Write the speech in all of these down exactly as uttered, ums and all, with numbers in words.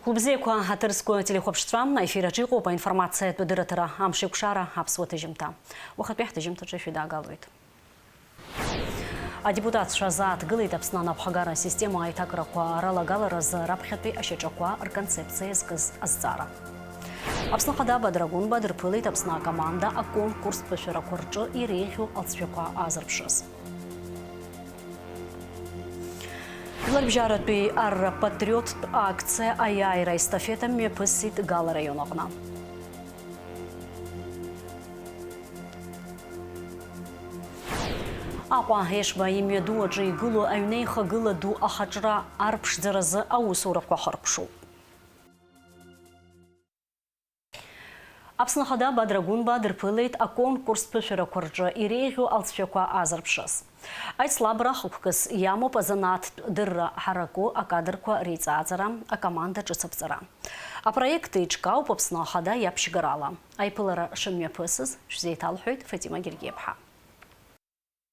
Хәылбзиақәа, ҳаҭыр зқәу ателехәаԥшцәа, аефир аҿы иҟоуп аинформациатә дырраҭара Амшеикәшара аԥсуа ҭыжьымҭа. Уахатәи ҳҭыжьымҭаҿы шәыдаагалоит. Адепутатцәа азааҭгылеит Аԥсны анапхгара асистема аиҭакрақәа ралагаларазы раԥхьатәи ашьаҿақәа рконцепциа иазкыз азҵаара. Аԥсны Ахада Бадра Гәынба дырԥылеит Аԥсны акоманда аконкурстә ԥышәарақәа рҿы иреиӷьу алҵшәақәа аазырԥшыз. Жәларбжьаратәи арра патриоттә акциа аиааира естафета мҩаԥысит Гала раион аҟны. Аҟәа Ешба имҩаду аҿы игылоу аҩнеихагыла ду ахаҿра арԥшӡаразы аусурақәа хыркәшоуп. Аԥсны Ахада Бадра Гәынба дырԥылеит аконкурстә ԥышәарақәа рҿы иреиӷьу алҵшәақәа аазырԥшыз. Аицлабра хықәкыс иамоуп азанааҭтә дырра ҳараку, акадрқәа реиҵааӡара, акоманда ҿыц аԥҵара. Апроект еиҿкаауп Аԥсны Ахада иаԥшьгарала. Аиԥылара шымҩаԥысыз шәзеиҭалҳәоит Фатима Гергиаԥҳа.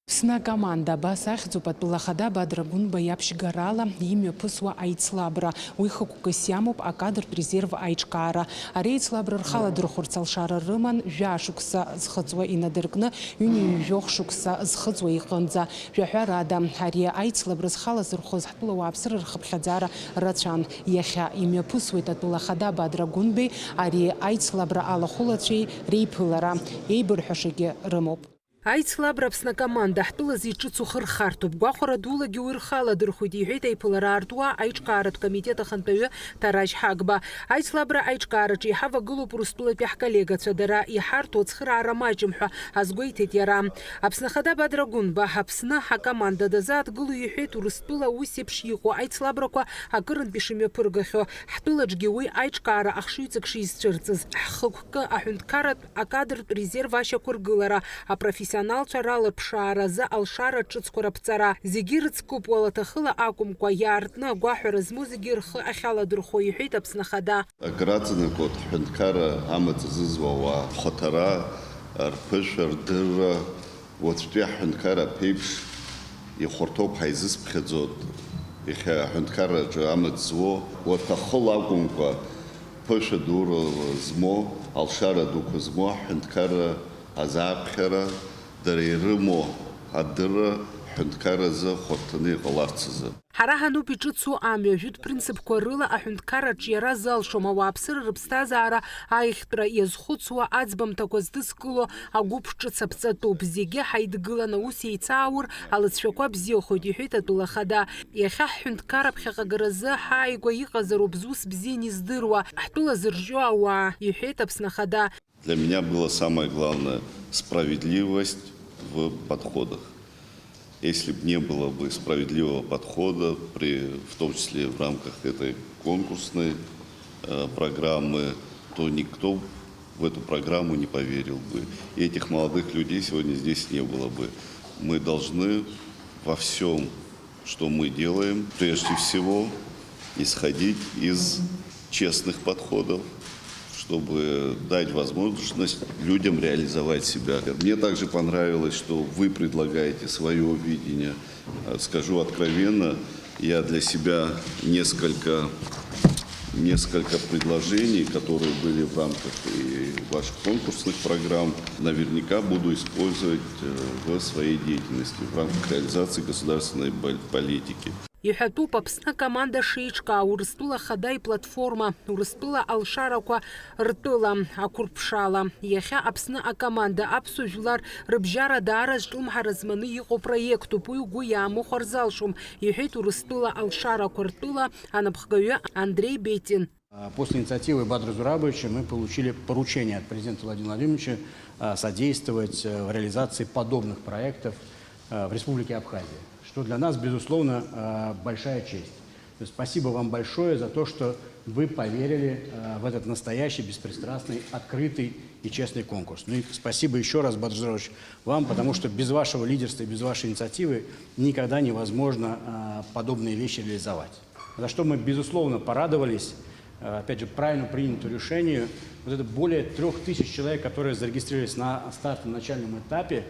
Аԥсны акоманда абас ахьӡуп атәыла ахада Бадра Гәынба иаԥшьгарала имҩаԥысуа аицлабра. Уи хықәкыс иамоуп акадртә резерв аиҿкаара. Ари аицлабра рхаладырхәырц алшара рыман жәа-шықәса зхыҵуа инадыркны ҩынҩажәохә шықәса зхыҵуа иҟынӡа. Жәаҳәарада, ари аицлабра зхалазырхәыз ҳтәыла ауааԥсыра рхыԥхьаӡара рацәан. Иахьа имҩаԥысуеит атәыла ахада Бадра Гәынбеи ари аицлабра алахәылацәеи реиԥылара. Еибырҳәашагьы рымоуп. Аицлабра Аԥсны акоманда ҳтәылазы иҿыцу хырхарҭоуп. Гәахәара дулагьы уи рхаладырхәеит, иҳәеит аиԥылара аартуа аиҿкааратә комитет ахантәаҩы Ҭаражь Ҳагба. Аицлабра аиҿкаараҿы иҳавагылоуп Урыстәылатәи ҳколлегацәа, дара иҳарҭо ацхыраара маҷым ҳәа азгәеиҭеит иара. Аԥсны Ахада Бадра Гәынба Аԥсны акоманда дазааҭгыло иҳәеит Урыстәыла ус еиԥш иҟоу аицлабрақәа акырынтә ишымҩаԥыргахьоу. Ҳтәылаҿгьы уи аиҿкаара ахшыҩҵак шизцәырҵыз. Ҳхықәкы аҳәынҭқарратә акадртә резерв ашьақәыргылара, апрофессионалцәа ралаԥшааразы алшара ҿыцқәа раԥҵара, зегьы ирыцкуп уалаҭахыла акәымкәа, иаартны агәаҳәара змоу зегьы рхы ахьаладырхәо, иҳәеит Аԥсны Ахада. Акыр аҵанакуеит ҳҳәынҭқарра амаҵ зызуа ауаа, рхаҭара, рԥышәа, рдырра, уаҵәтәи аҳәынҭқарра аԥеиԥш ихәарҭоуп ҳәа изысԥхьаӡоит, иахьа аҳәынҭқарраҿы амаҵ зуо, уаҭахыла акәымкәа, ԥышәа дурала змоу, алшара дуқәа змоу аҳәынҭқарра азааԥхьара, дара ирымоу адырра ҳҳәынҭқарразы хәарҭаны иҟаларц азы. Ҳара ҳануп иҿыцу амҩа, жәытә принципқәа рыла аҳәынҭқарра аҿиара залшом, ауааԥсыра рыԥсҭазаара аиӷьтәра иазхәыцуа, аӡбамҭақәа здызкыло агәыԥ ҿыц аԥҵатәуп. Зегьы ҳаидгыланы аус еицааур, алыҵшәақәа бзиахоит, иҳәеит атәыла ахада. Иахьа ҳҳәынҭқарра ԥхьаҟагаразы ҳааигәа иҟазароуп зус бзиан издыруа, ҳтәыла зырҿио ауаа, иҳәеит Аԥсны Ахада. Для меня было самое главное — справедливость в подходах. Если бы не было бы справедливого подхода, при, в том числе в рамках этой конкурсной, э, программы, то никто в эту программу не поверил бы. И этих молодых людей сегодня здесь не было бы. Мы должны во всём, что мы делаем, прежде всего исходить из честных подходов, чтобы дать возможность людям реализовать себя. Мне также понравилось, что вы предлагаете своё видение. Э, скажу откровенно, я для себя несколько, несколько предложений, которые были в рамках и ваших конкурсных программ, наверняка буду использовать, э, в своей деятельности в рамках реализации государственной бо-, политики. Иҳәатәуп Аԥсны акоманда шеиҿкаау, Урыстәыла Ахада иплатформа, Урыстәыла алшарақәа ртәыла, ақәырԥшала. Иахьа Аԥсны акоманда аԥсуа жәлар рыбжьара даара зҿлымҳара зманы иҟоу проектуп, уи угәы иаамыхәар залшом, иҳәеит Урыстәыла алшарақәа ртәыла анапхгаҩы Андрей Бетин. А, после инициативы Бадра Зурабовича мы получили поручение от президента Владимира Владимировича, а, содействовать, э, в реализации подобных проектов, э, в Республике Абхазия, что для нас, безусловно, э, большая честь. То есть спасибо вам большое за то, что вы поверили, э, в этот настоящий, беспристрастный, открытый и честный конкурс. Ну и спасибо ещё раз, Бадра Зурабович, вам, потому что без вашего лидерства и без вашей инициативы никогда невозможно, э, подобные вещи реализовать. За что мы, безусловно, порадовались, э, опять же, правильно принятому решению. Вот это более трёх тысяч человек, которые зарегистрировались на стартовом начальном этапе,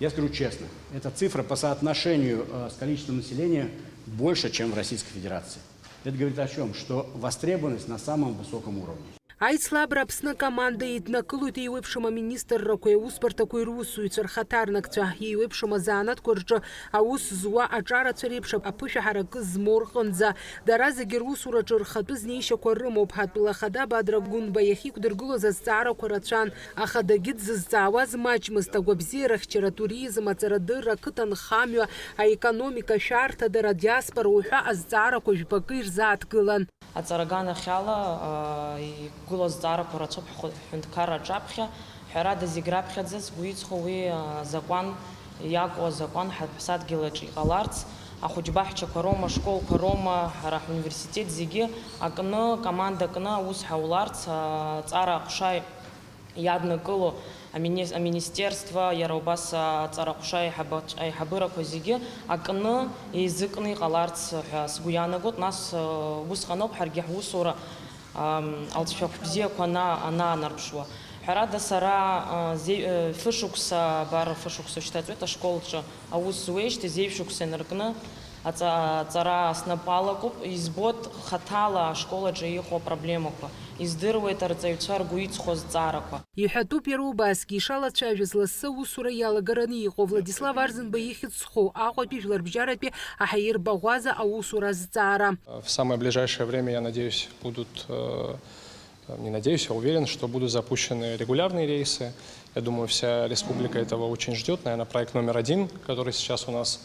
я скажу честно, эта цифра по соотношению, э, с количеством населения больше, чем в Российской Федерации. Это говорит о чем? Что востребованность на самом высоком уровне. Аицлабра Аԥсны акоманда еиднакылоит еиуеиԥшым аминистррақәеи аусбарҭақәеи русзуҩцәа рхаҭарнакцәа, еиуеиԥшым азанааҭқәа рҿы аус зуа аҿарацәа реиԥш аԥышәаҳара акы змоу рҟынӡа. Дара зегьы русураҿы рхатәы знеишьақәа рымоуп. Ҳатәыла ахада Бадра Гәынба иахьиқәдыргылоз азҵаарақәа рацәан, аха дагьы дзызҵаауаз маҷмызт, агәабзиарахьчара, атуризм, аҵарадырра, ақыҭанхамҩа, аекономика, ашәарҭадара, адиаспора уҳәа азҵаарақәа жәбакы ирзааҭгылан. Аҵара аганахьала, аа, иқәгылоу азҵаарақәа рацәоуп ҳхы-, ҳҳәынҭқарра аҿаԥхьа. Ҳәарада, зегь раԥхьаӡа сгәы иҵхо уи, аа, азакәан иакәу азакәан ҳаԥсадгьыл аҿы иҟаларц, ахәыҷбаҳчақәа роума, ашколқәа роума, ҳара ҳуниверситет зегьы акны, команда кны аус ҳауларц, аа, аҵара аҟәша иаднакыло амини-, аминистерство, иара убас аҵара аҟәша аиҳабач-, аиҳабырақәа зегьы акны, еизыкны иҟаларц ҳәа сгәы иаанагоит. Нас, э, усҟан ауп ҳаргьы ҳусура, ам, алҵшәақә бзиақәа ана-, анаанарԥшуа. Ҳәарада, сара, э, зе-, э, фышықәса, абар, фышықәса шьҭаҵәеит ашколаҿы аус зуеижьҭеи, зеижә шықәса инаркны аҵа-, аҵара снапы алакуп. Избоит хаҭала ашколаҿы иҟоу апроблемақәа, издыруеит арҵаҩцәа ргәы иҵхо азҵаарақәа. Иҳәатәуп иара убасгьы ишалацәажәаз лассы аусура иалагараны иҟоу Владислав Арӡынба ихьӡ зхоу Аҟәатәи жәларбжьаратәи аҳаирбаӷәаза аусура азҵаара. В самое ближайшее время, я надеюсь, будут, э, не надеюсь, я уверен, что будут запущены регулярные рейсы. Я думаю, вся республика этого очень ждёт. Наверное, проект номер один, который сейчас у нас,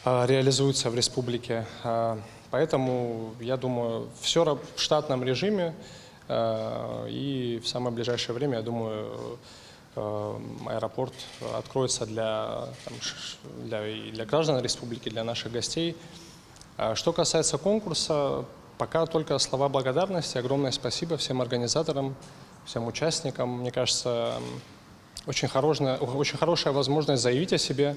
э, реализуется в республике. Э, поэтому, я думаю, всё раб-, в штатном режиме, э, и в самое ближайшее время, я думаю, э, аэропорт откроется для, там, ш-, ш-, для, и для граждан республики, для наших гостей. А что касается конкурса, пока только слова благодарности, огромное спасибо всем организаторам, всем участникам. Мне кажется, м, очень хорошая, очень хорошая возможность заявить о себе,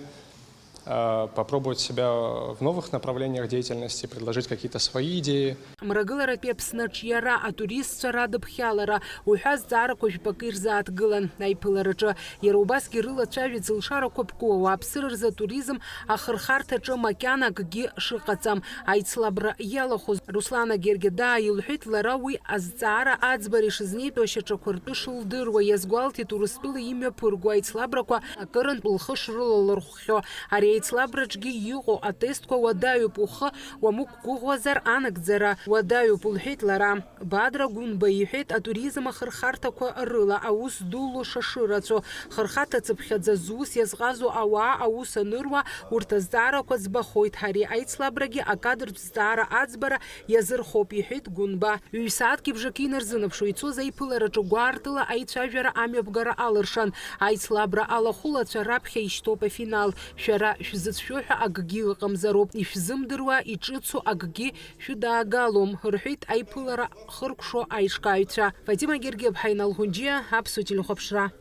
э, попробовать себя в новых направлениях деятельности, предложить какие-то свои идеи. Мрагыларатәи Аԥсны аҿиара, атуристцәа радыԥхьалара уҳәа азҵаарақәа жәпакы ирзааҭгылан аиԥылараҿы. Иара убасгьы рылацәажәеит зылшарақәа ԥку ауааԥсыра рзы атуризм ахырхарҭаҿы макьана акгьы шыҟаҵам, аицлабра иалахәыз Руслана Гергиа дааилҳәеит, лара уи азҵаара аӡбара ишызнеитәу ашьаҿақәа ртәы шылдыруа, иазгәалҭеит Урыстәыла имҩаԥырго аицлабрақәа акырынтә лхы шрылалырхәхьоу. Ари аицлабраҿгьы иҟоу атестқәа уадаҩуп, ухы уамықәгәыӷуазар, анагӡара уадаҩуп, лҳәеит лара. Бадра Гәынба иҳәеит, атуризм ахырхарҭақәа рыла аус ду луша шырацәоу, хырхарҭацыԥхьаӡа зус иазҟазоу ауаа аус аныруа, урҭ азҵаарақәа ӡбахоит. Ари аицлабрагьы акадртә зҵаара аӡбара иазырхоуп, иҳәеит Гәынба. Ҩ-сааҭки бжаки инарзынаԥшуа ицоз аиԥылараҿы гәаартыла аицәажәара амҩаԥгара алыршан. Аицлабра алахәылацәа раԥхьа ишьҭоуп афинал. Шәара шәзыцәшәо ҳәа акгьы ыҟамзароуп, ишәзымдыруа иҿыцу акгьы шәыдаагалом, рҳәеит аиԥылара хыркәшо аишкаҩцәа. Фатима Гергиаԥҳа, Инал Ҳәынџьиа, Аԥсуа телехәаԥшра.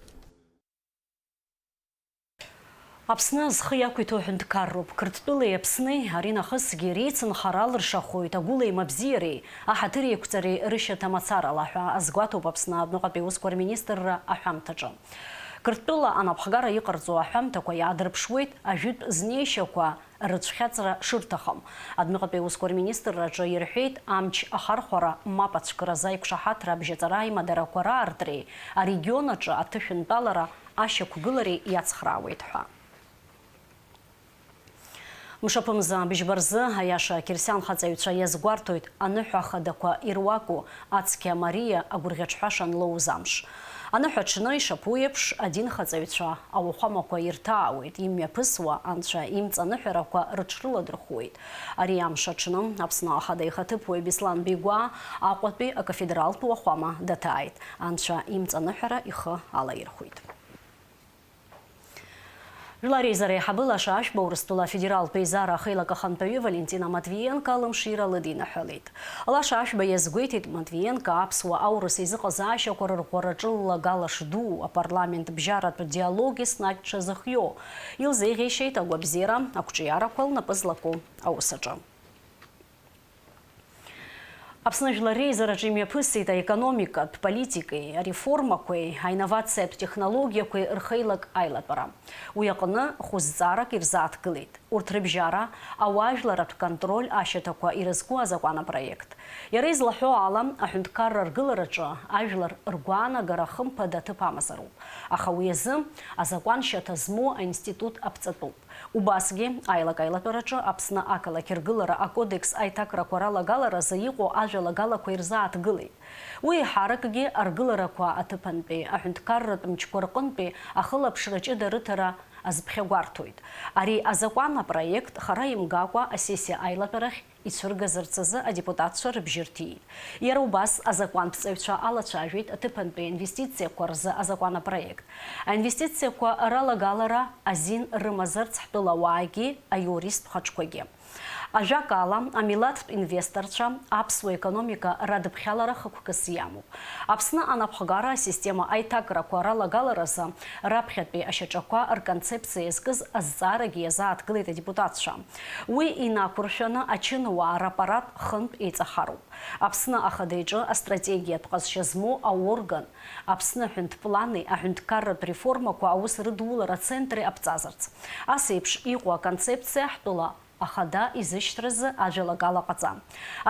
Аԥсны зхы иақәиҭу аҳәынҭқарроуп. Қырҭтәылеи Аԥсни аринахысгьы реицынхара алыршахоит агәылеи мабзиареи, аҳаҭыри еиқәҵареи рышьаҭа мацарала ҳәа азгәаҭоуп Аԥсны адәныҟатәи аусқәа рминистрра аҳәамҭаҿы. Қырҭтәыла анапхгара иҟарҵо аҳәамҭақәа иаадырԥшуеит ажәытә знеишьақәа рыцәхьаҵра шырҭахым. Адәныҟатәи аусқәа рминистрраҿы ирҳәеит, амч ахархәара мап ацәкыразы аиқәшаҳаҭра абжьаҵара аимадарақәа раартреи арегион аҿы аҭышәынтәалара ашьақәгылареи иацхраауеит ҳәа. Мшаԥымза быжьба рзы, аиаша, ақьырсиан хаҵаҩцәа иазгәарҭоит аныҳәа хадақәа ируаку ацқьа Мариа агәырӷьаҿҳәаша анлоуз амш. Аныҳәа аҽны, ишаԥу еиԥш, адинхаҵаҩцәа ауахәамақәа ирҭаауеит, имҩаԥысуа анцәа имҵаныҳәарақәа рыҽрыладырхәуеит. Ари амш аҽны Аԥсны Ахада ихаҭыԥуаҩ Беслан Бигәаа Аҟәатәи акафедралтә уахәама даҭааит, анцәа имҵаныҳәара ихы алаирхәит. Жәлар реизара аиҳабы Лаша Ашәба Урыстәыла афедералтә еизара ахеилак ахантәаҩы Валентина Матвиенко алымшира лыдиныҳәалеит. Лаша Ашәба иазгәеиҭеит, Матвиенко аԥсуа-аурыс еизыҟазаашьақәа рырӷәӷәараҿы ллагала шдуу, апарламент бжьаратә диалог еснагь дшазыхиоу, илзеиӷьеишьеит агәабзиара, ақәҿиарақәа лнапы злаку аус аҿы. Аԥсны Жәлар реизараҿы имҩаԥысит аекономикатә политикеи ареформақәеи, аинновациатә технологиақәеи рхеилак аилатәара. Уи аҟны хәызҵаарак ирзааҭгылеит. Урҭ рыбжьара, ауаажәларратә контроль ашьаҭақәа ирызку азакәан апроект. Иара излаҳәо ала, аҳәынҭқарра ргылараҿы ажәлар ргәаанагара хымԥада аҭыԥ амазароуп. Аха уи азы азакәан шьаҭа змоу аинститут аԥҵатәуп. Убасгьы, аилак-аилатәараҿы Аԥсны ақалақь ргылара акодекс аиҭакрақәа ралагаларазы иҟоу ажәалагалақәа ирзааҭгылеит. Уи еиҳаракгьы аргыларақәа аҭыԥантәи аҳәынҭқарратә мчқәа рҟынтәи ахылаԥшра ҷыда рыҭара азԥхьагәарҭоит. Ари азакәан апроект хара имгакәа асессиа аилатәарахь ицәыргазарц азы адепутатцәа рыбжьы рҭиит. Иара убас азакәанԥҵаҩцәа алацәажәеит аҭыԥантәи аинвестициақәа рзы азакәан апроект. Аинвестициақәа ралагалара азин рымазарц ҳтәылауаагьы аиуристтә хаҿқәагьы. Ажәакала, амилаҭтә инвесторцәа аԥсуа економика радыԥхьалара хықәкыс иамоуп. Аԥсны анапхгара асистема аиҭакрақәа ралагаларазы раԥхьатәи ашьаҿақәа рконцепциа иазкыз азҵаарагьы иазааҭгылеит адепутатцәа. Уи инақәыршәаны ачынуаа раппарат хынтә еиҵахароуп. Аԥсны Ахада иҿы астратегиатә ҟазшьа змоу аорган, Аԥсны аҳәынҭплани аҳәынҭқарратә реформақәа аус рыдулара ацентри аԥҵазарц. Ас еиԥш иҟоу аконцепциа ҳтәыла Ахада изышьҭразы ажәалагала ҟаҵа.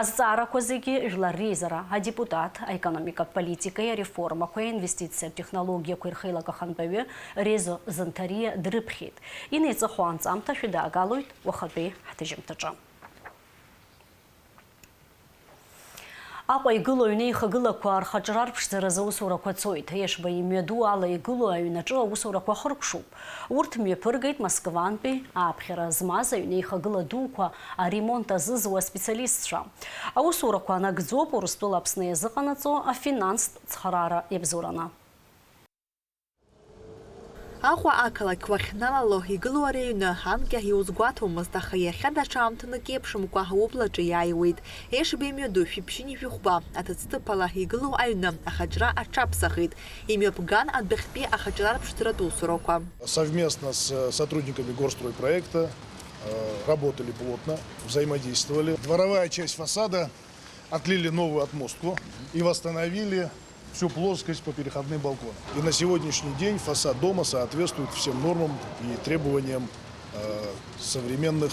Азҵаарақәа зегьы Жәлар реизара адепутат, аекономикатә политикеи ареформақәеи аинвестициатә технологиақәеи рхеилак ахантәаҩы Резо Занҭариа дрыԥхьеит. Инеиҵыху анҵамҭа шәыдаагалоит уахатәи ҳҭыжьымҭаҿы. Аҟәа игылоу аҩнеихагылақәа рхаҿра арԥшӡаразы аусурақәа цоит. Ешба имҩаду ала игылоу аҩнаҿы аусурақәа хыркәшоуп. Урҭ мҩаԥыргеит Москвантәи ааԥхьара змаз аҩнеихагыла дуқәа аремонт азызуа специалистцәа. Аусурақәа анагӡоуп Урыстәыла Аԥсны иазыҟанаҵо афинанстә цхыраара иабзоураны. Аҟәа ақалақь уахьналало игылоу ари аҩны анкьа иузгәаҭомызт, аха иахьа даҽа аамҭанык еиԥшымкәа аублаҿы иааиуеит. Ешба имҩаду шәиԥшьыни жәохәба аҭыӡҭыԥ ала игылоу аҩны ахаҿра аҽаԥсахит. Имҩаԥган адәахьтәи ахаҿра арԥшӡаратә усурақәа. Совместно с сотрудниками горстройпроекта, э, работали плотно, взаимодействовали. Дворовая часть фасада отлили новую отмостку и восстановили всю плоскость по переходным балконам. И на сегодняшний день фасад дома соответствует всем нормам и требованиям, э, современных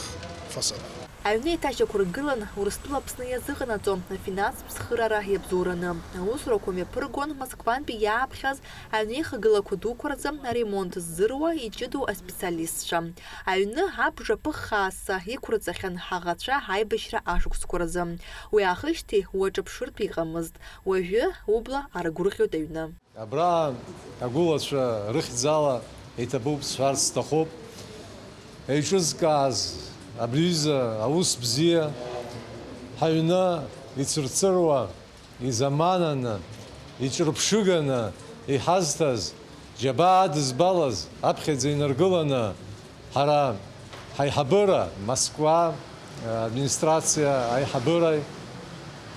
фасадов. Аҩны еиҭашьақәыргылан, Урыстәыла Аԥсны иазыҟанаҵо афинанстә цхыраара иабзоураны. Аусурақәа мҩаԥыргон Москвантәи иааԥхьаз аҩнеихагылақәа дуқәа рзы аремонт ззыруа иҷыдоу аспециалистцәа. Аҩны абжа ԥыххааса иқәырҵахьан ҳаӷацәа аибашьра ашықәсқәа рзы. Уи аахижьҭеи уаҿыԥшыртә иҟамызт. Уажәы убла аргәырӷьоит аҩны. Абра агәылацәа рыхьӡала иҭабуп сҳәарц сҭахуп. Еиҿызкааз абри аҩыза аус бзиа, ҳаҩны ицырцыруа, изамананы, иҿырԥшыганы иҳазҭаз, џьабаа адызбалаз аԥхьаӡа инаргыланы, ҳара ҳаиҳабыра, Москва администрациа аиҳабыреи,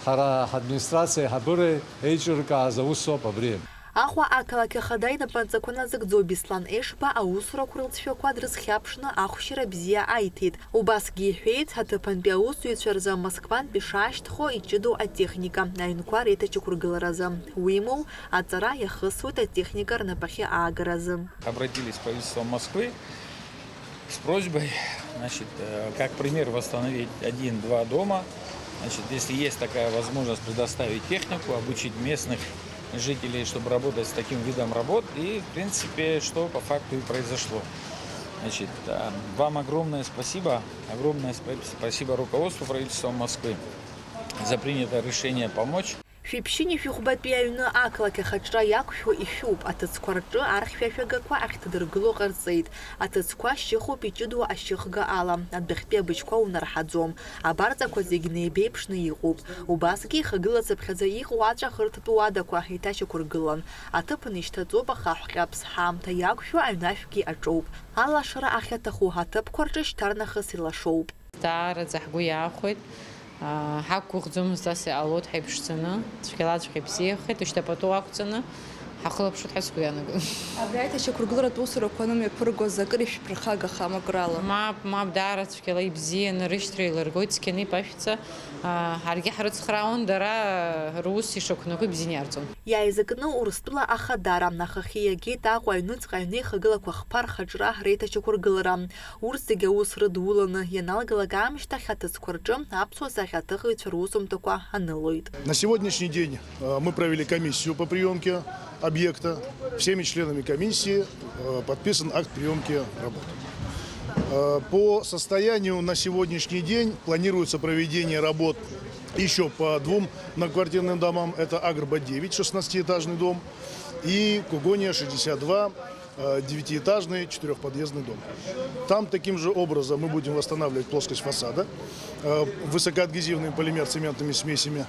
ҳара ҳадминистрациа аиҳабыреи еиҿыркааз аусоуп абри. Аҟәа ақалақь ахада инапынҵақәа назыгӡо Беслан Ешба аусурақәа рылҵшәақәа дрызхьаԥшны ахәшьара бзиа аиҭеит. Убасгьы иҳәеит, аҭыԥантәи аусзуҩцәа рзы Москвантәи шаашьҭхо иҷыдоу атехника аҩнқәа реиҭачақәыргыларазы. Уимоу, аҵара иахысуеит атехника рнапахьы аагаразы. Обратились в правительство Москвы с просьбой, значит, э, как пример восстановить один-два дома. Значит, если есть такая возможность предоставить технику, обучить местных жителей, чтобы работать с таким видом работ. И, в принципе, что по факту и произошло. Значит, э, вам огромное спасибо, огромное спа-, спасибо руководству правительства Москвы за принятое решение помочь. Шәиԥшьыни шәыхәбатәи аҩны ақалақь ахаҿра иақәшәо ишәуп, аҭыӡқәа рҿы архьшәашәагақәа ахьҭадыргыло ҟарҵеит. Аҭыӡқәа шьыхуп иҷыдоу ашьыхга ала, адәахьтәи абыжьқәа унарҳаӡом. Абарҵақәа зегь неибеиԥшны иҟоуп. Убасгьы ихагылацыԥхьаӡа иҟоу аҵәахырҭатә уадақәа еиҭашьақәыргылан. Аҭыԥан ишьҭаҵоуп ахаҳә ҟьаԥс, ҳаамҭа иақәшәо аҩнашәгьы аҿоуп. Алашара ахьаҭаху аҭыԥқәа рҿы шьҭарнахыс илашоуп. Даараӡа ҳгәы иаахәеит. Аа, ҳақәгәыӷӡомызт ас иҟалоит ҳаиԥшӡаны, цәгьалаҵәҟьа ибзиахеит, ушьҭа пату ақәҵаны Ҳахылаԥшуеит ҳәа сгәы иаанагоит. Абри аиҭашьақәыргыларатә усурақәа анымҩаԥыргоз акыр ишәыԥырхагахама акырала? Мап, мап, даара цәгьала ибзианы рышьҭра еилыргоит, цқьаны иԥашәҵа, аа, ҳаргьы ҳрыцхраауан, дара рус ишақәнаго ибзианы иарҵон. Иааизакны Урыстәыла ахадара, ахахьы иагеит Аҟәа аҩныҵҟа аҩнеихагылақәа хԥа рхаҿра реиҭашьақәыргылара. Урҭ зегьы аус рыдуланы ианалгалак аамышьҭахь аҭыӡқәа рҿы аԥсуа сахьаҭыхыҩцәа русумҭақәа анылоит. На сегодняшний день, э, мы провели комиссию по приёмке объекта. Всеми членами комиссии, э, подписан акт приёмки работ. Э, по состоянию на сегодняшний день планируется проведение работ ещё по двум многоквартирным домам. Это Агрба девять, шестнадцатиэтажный дом, и Кугония шестьдесят два, э, девятиэтажный четырёхподъездный дом. Там таким же образом мы будем восстанавливать плоскость фасада, э, высокоадгезивными полимерцементными смесями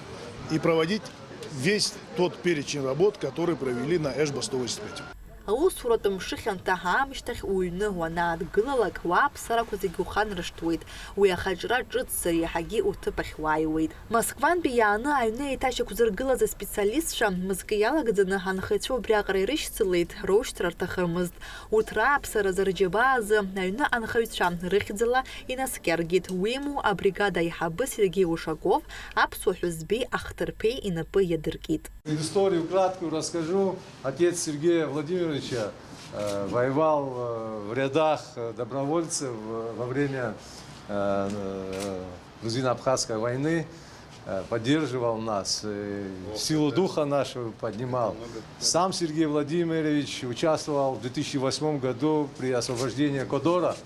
и проводить весь тот перечень работ, который провели на Эшба сто восемьдесят пять. Аусуратә мшы хьанҭа аамышьҭахь уҩны уанаадгылалак, уааԥсарақәа зегьы уханаршҭуеит, уи ахаҿра ҿыцзар иаҳагьы уҭыԥ ахь уааиуеит. Москвантәи иааны аҩны еиҭашьақәзыргылаз аспециалистцәа мызкы иалагӡаны анхаҩцәа убриаҟара ирышьцылеит, роушьҭра рҭахымызт. Урҭ рааԥсаразы рџьабаа азы аҩны анхаҩцәа рыхьӡала инаскьаргеит, уимоу абригада аиҳабы Сергеи Ушаков аԥсуа ҳәызбеи ахҭырԥеи инапы иадыркит. Предысторию краткую расскажу. Отец Сергея Владимировича, э, воевал, э, в рядах, э, добровольцев, э, во время, э, э, грузино-абхазской войны, э, поддерживал нас, э, силу духа нашу поднимал. Сам Сергей Владимирович участвовал в две тысячи восьмом году при освобождении Кодора.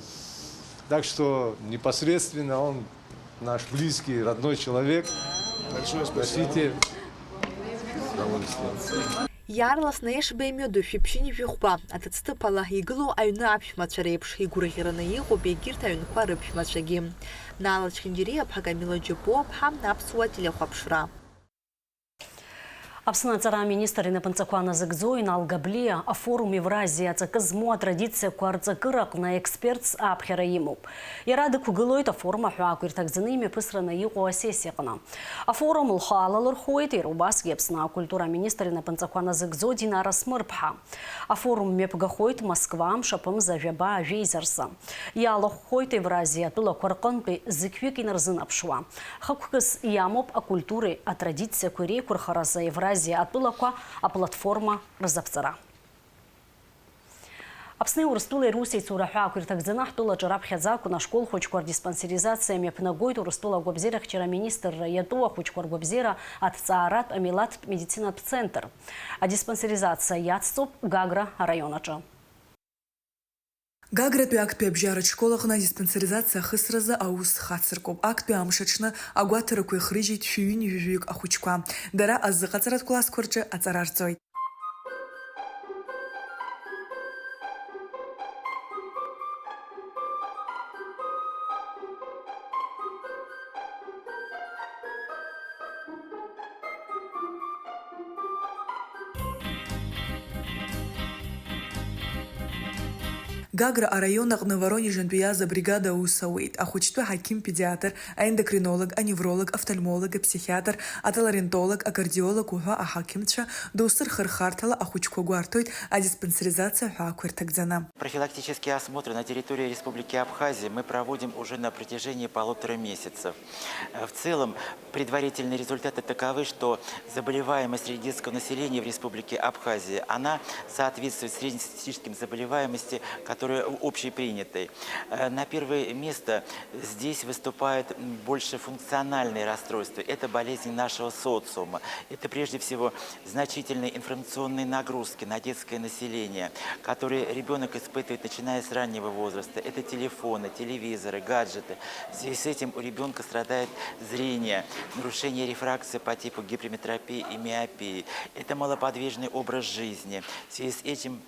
Так что непосредственно он наш близкий, родной человек. Большое спасибо. Носите удовольствие. Иаарласны Ешба имҩаду шәиԥшьынҩажәи хәба аҭыӡҭыԥ ала игылоу аҩны аԥшәмацәа реиԥш игәырӷьараны иҟоуп егьырҭ аҩнқәа рыԥшәмацәагьы. Наала Чхинџьариаԥҳа, Камила Џьапуаԥҳа, Аԥсуа телехәаԥшра. Аԥсны аҵара аминистр инапынҵақәа назыгӡо Инал Габлиа афорум Евразиа аҵакы змоу атрадициақәа рҵакыра аҟны аекспертс ааԥхьара имоуп. Иара дықәгылоит афорум аҳәаақәа ирҭагӡаны имҩаԥысраны иҟоу асессиа аҟны. Афорум лхала лырхуеит иара убасгьы Аԥсны акультура аминистр инапынҵақәа назыгӡо Динара Смырԥҳа. Афорум мҩаԥгахоит Москва, мшаԥымза жәаба ажәеиза рзы. Иалахәхоит Евразиа атәылақәа рҟынтәи зықьҩык инарзынаԥшуа. Хықәкыс иамоуп акультуреи атрадициақәеи реиқәырхаразы Евразиа атәылақәа аплатформа рзаԥҵара. Аԥсни Урыстәылеи русеицура ҳәаақәа ирҭагӡаны ҳтәылаҿы раԥхьаӡа акәын ашкол хәыҷқәа рдиспансеризациа мҩаԥнагоит Урыстәыла агәабзиара ахьчара аминистрра иатәу ахәыҷқәа ргәабзиара аҭҵааратә амилаҭтә медицинатә центр. Адиспансеризациа иацҵоуп Гагра араион аҿы. Гагратәи актәи абжьаратә школ аҟны адиспансеризациа ахысразы аус хацыркуп. Актәи амш аҽны агәаҭарақәа ихрыжьит шәи ҩынҩажәаҩык ахәыҷқәа. Дара азыҟаҵаратә классқәа рҿы аҵара рҵоит. Гагра араион аҟны Воронежынтәи иааз абригада аус ауеит. Ахәыҷтәы ҳақьым-педиатр, аендокринолог, аневролог, офтальмолог, апсихиатр, отоларинтолог, акардиолог уҳәа аҳақьымцәа доусы рхырхарҭала ахәыҷқәа гәарҭоит адиспансеризациа ҳәаақәа ирҭагӡаны. Профилактические осмотры на территории Республики Абхазия мы проводим уже на протяжении полутора месяцев. Э, в целом, предварительные результаты таковы, что заболеваемость среди детского населения в Республике Абхазия, она соответствует среднестатистическим заболеваемости, которые у-, общепринятой. Э, на первое место здесь выступают, м, больше функциональные расстройства. Это болезни нашего социума. Это прежде всего значительные информационные нагрузки на детское население, которые ребёнок испытывает, начиная с раннего возраста. Это телефоны, телевизоры, гаджеты. В связи с этим у ребёнка страдает зрение, нарушение рефракции по типу гиперметропии и миопии. Это малоподвижный образ жизни. В связи с этим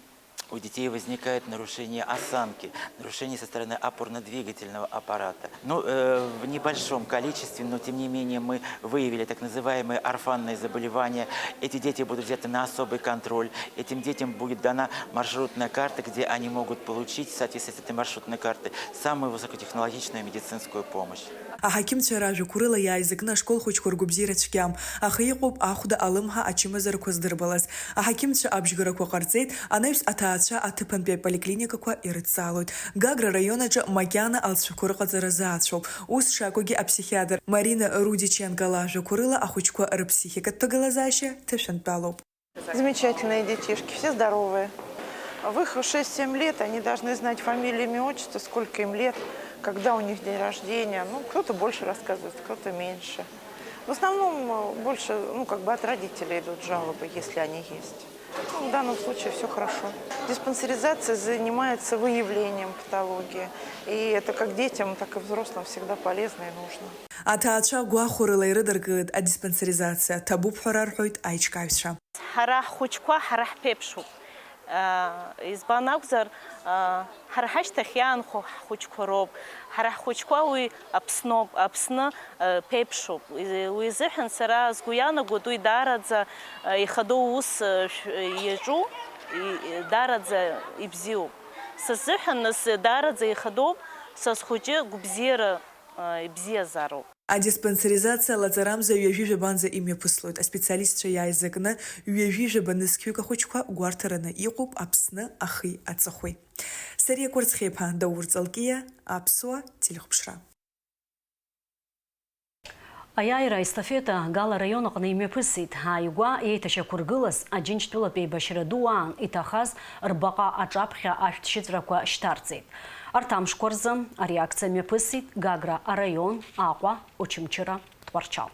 у детей возникает нарушение осанки, нарушение со стороны опорно-двигательного аппарата. Ну, э, в небольшом количестве, но тем не менее мы выявили так называемые орфанные заболевания. Эти дети будут взяты на особый контроль. Этим детям будет дана маршрутная карта, где они могут получить в соответствии с этой маршрутной картой самую высокотехнологичную медицинскую помощь. Аҳақьымцәа ражәақәа рыла иааизакны ашкол хәыҷқәа ргәабзиара цәгьам, аха иҟоуп ахәда алымҳа ачымазарақәа здырбалаз. Аҳақьымцәа абжьгарақәа ҟарҵеит, анаҩс аҭаацәа аҭыԥантәи аполиклиникақәа ирыдҵаалоит. Гагра араион аҿы макьана алҵшәақәа рыҟаҵара заацәоуп. Ус шакәугьы аԥсихиатр Марина Рудиченко лажәақәа рыла ахәыҷқәа рыԥсихикатә ҭагылазаашьа ҭышәынтәалоуп. Замечательные детишки, все здоровые. В их шесть-семь лет они должны знать фамилии, имя, отчество, сколько им лет, когда у них день рождения. Ну, кто-то больше рассказывает, кто-то меньше. В основном э, больше, ну, как бы от родителей идут жалобы, если они есть. Ну, в данном случае все хорошо. Диспансеризация занимается выявлением патологии. И это как детям, так и взрослым всегда полезно и нужно. Аҭаацәа гәахәарыла ирыдыркылеит адиспансеризациа, ҭабуп ҳәа рарҳәоит аиҿкааҩцәа. Ҳара ҳхәыҷқәа ҳара ҳԥеиԥшуп. Избан акәзар, ҳара ҳашьҭахь иаанхо ҳхәыҷқәа роуп. Ҳара ҳхәыҷқәа уи Аԥсноуп, Аԥсны ԥеиԥшуп. Уи азыҳәан сара сгәы иаанагоит, уи даараӡа ихадоу ус иаҿу, даараӡа ибзиоуп. Са сзыҳәан нас даараӡа ихадоуп, са схәыҷы гәыбзиара, ибзиазароуп. Адиспансеризациа лаҵарамза ҩажәи жәабанӡа имҩаԥыслоит. Аспециалистцәа иааизакны ҩажәи жәаба нызқьҩык ахәыҷқәа гәарҭараны иҟоуп Аԥсны ахи аҵыхәеи. Сариа Кәарцхиаԥа, Даур Ҵалкиа, Аԥсуа телехәаԥшра. Аиааира аестафета Гала араион аҟны имҩаԥысит. Ааигәа еиҭашьақәыргылаз Аџьынџьтәылатә еибашьра ду аан иҭахаз рбаҟа аҿаԥхьа ашәҭшьыҵәрақәа шьҭарҵеит. Арҭ амшқәа рзы ари акциа мҩаԥысит Гагра араион, Аҟәа, Очамчыра, Тҟәарчал.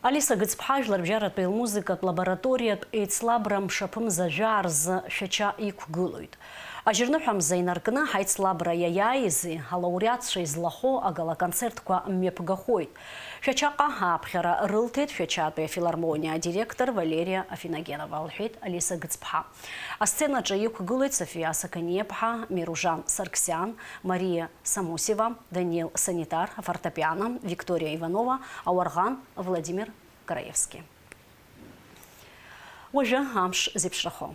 Алиса Гыцԥҳа жәларбжьаратәи лмузыкатә лабораториатә еицлабра мшаԥымза жәаа рзы Шәача иқәгылоит. Ажьырныҳәа мза инаркны ҳаицлабра иаиааизи алауреатцәа излахәу агала-концертқәа мҩаԥгахоит. Шәачаҟа ааԥхьара рылҭеит Шәачатәи афилармониа адиректор Валериа Афиногенова, лҳәеит Алиса Гыцԥҳа. Асценаҿы иқәгылоит Софиа Сақаниаԥҳа, Меружан Сарксиан, Мариа Самусева, Даниил Санитар, афортепиано, Викториа Иванова, ауарӷан Владимир Краевски. Уажәы амш зеиԥшрахо.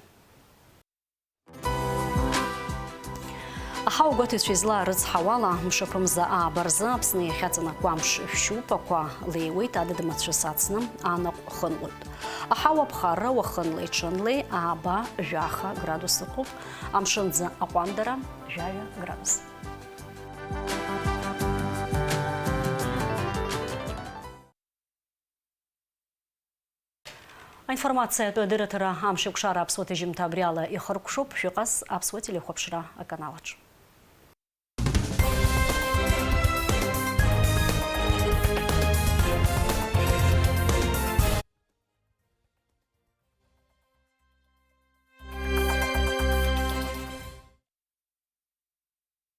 Аҳауагәаҭаҩцәа излаарыцҳауала, мшаԥымза ааба рзы Аԥсны иахьаҵанакуа амш шәшьупақәа леиуеит, адыд-мацәыс ацны анаҟә хынлоит. Аҳауа ԥхарра уахынлеи-ҽынлеи ааба, жәаха градус ыҟоуп, амшынӡы аҟәандара жәаҩа градус. Аинформациатә адырраҭара Амшеикәшара аԥсуа ҭыжьымҭа абри ала ихыркәшоуп, шәыҟаз аԥсуа телехәаԥшра аканалаҿ.